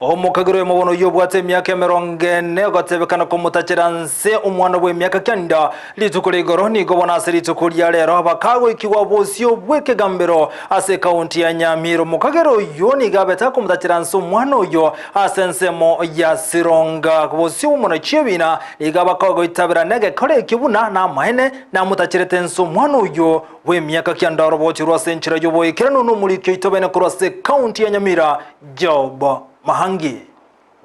Omokagera oyomo bono oyio obwate emiaka emerongo ene ogotebekana komotachera nse omwana bw'emiaka kenda rituko ria igoro nigo bono ase rituko ria rero bakagoikigwa bosio bw'ekegambero ase ekaunti ya Nyamira. Omokagera oyio nigo abete akomotachera nse omwana oyio ase ensemo ya Sironga. Bosio bw'omonachi ebina nigo abakogoitabera negekora ekio buna namaene namotacherete nse omwana oyio bw'emiaka kianda orobochorwa ase enchera y'oboikeranu nomoriki oito bene korwa ase ekaunti ya Nyamira Job Mahangi.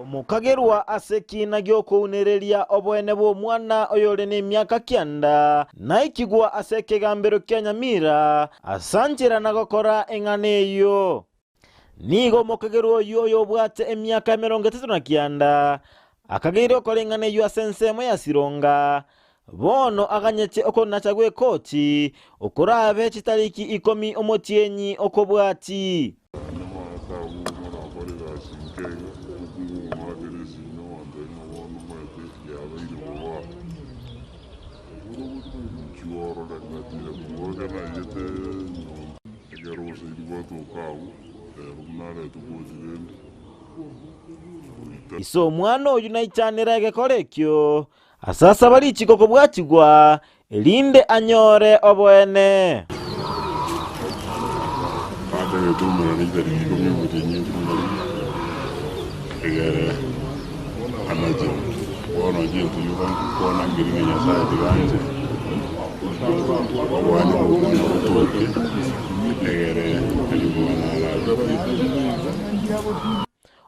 Omokagerwa ase ekiina gi'okounereria oboene bw'omwana oyore nemiaka kianda, naikigwa ase ekegambero kia Nyamira, asanchera na gokora eng'ana eyio. Nigo omokagerwa oyio oyobwate emiaka emerongo etato na kianda, akageire gokora eng'ana eyio ase ensemo ya Sironga, bono aganyete okonacha gw'ekoti, okorabe chitariki ikomi omotienyi okobwati. Ise omwana oyio naichanere egekora ekio, ase asaba richiko kobwatigwa, erinde anyore oboene.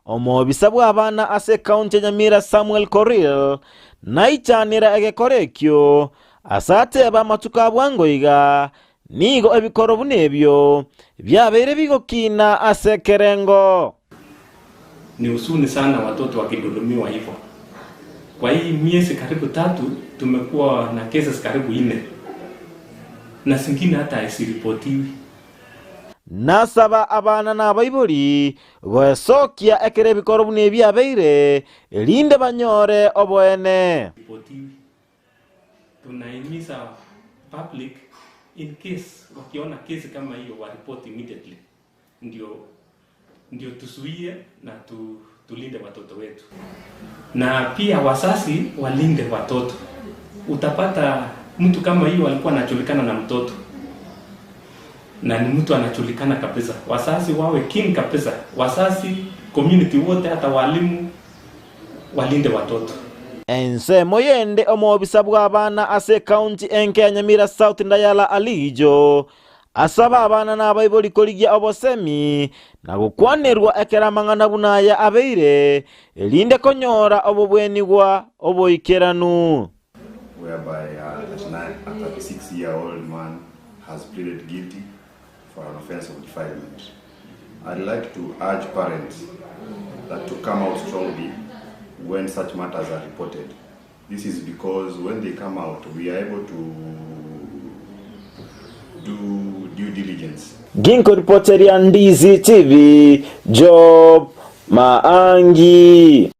Omobisa bw'abana ase ekaunti ya Nyamira Samuel Korir naichanera egekora ekio ase ateba amatuko a bwango iga nigo ebikoro buna ebio biabeire bigokina ase ekerengo. Ni husuni sana watoto wakidhulumiwa hivo. Kwa hii miezi karibu tatu tumekuwa na cases karibu nne na zingine hata haziripotiwi. Nasaba abana na abaibori goesokia ekero ebikoro buna ebi biabeire, erinde banyore oboene. Ripotiwi. Tunahimiza public in case wakiona kesi kama hiyo wa report immediately ndio ndio tuzuie na tu, tulinde watoto wetu na pia wazazi walinde watoto. Utapata mtu kama hiyo alikuwa anajulikana na mtoto na ni mtu anajulikana kabisa. Wazazi wawe keen kabisa, wazazi, community wote, hata walimu walinde watoto. Ensemo yende omobisa bw'abana ase ekaunti enke ya Nyamira South Ndayala Alijo Asaba abana na abaibori korigia obosemi na gokwanerwa ekero amang'ana buna aya abeire, erinde konyora obobwenigwa oboikeranu. Whereby a 36 year old man has pleaded guilty for an offence of defilement. I'd like to urge parents that to come out strongly when such matters are reported. This is because when they come out, we are able to do due diligence. Ginkoripoteria Ndizi TV, Job Maangi.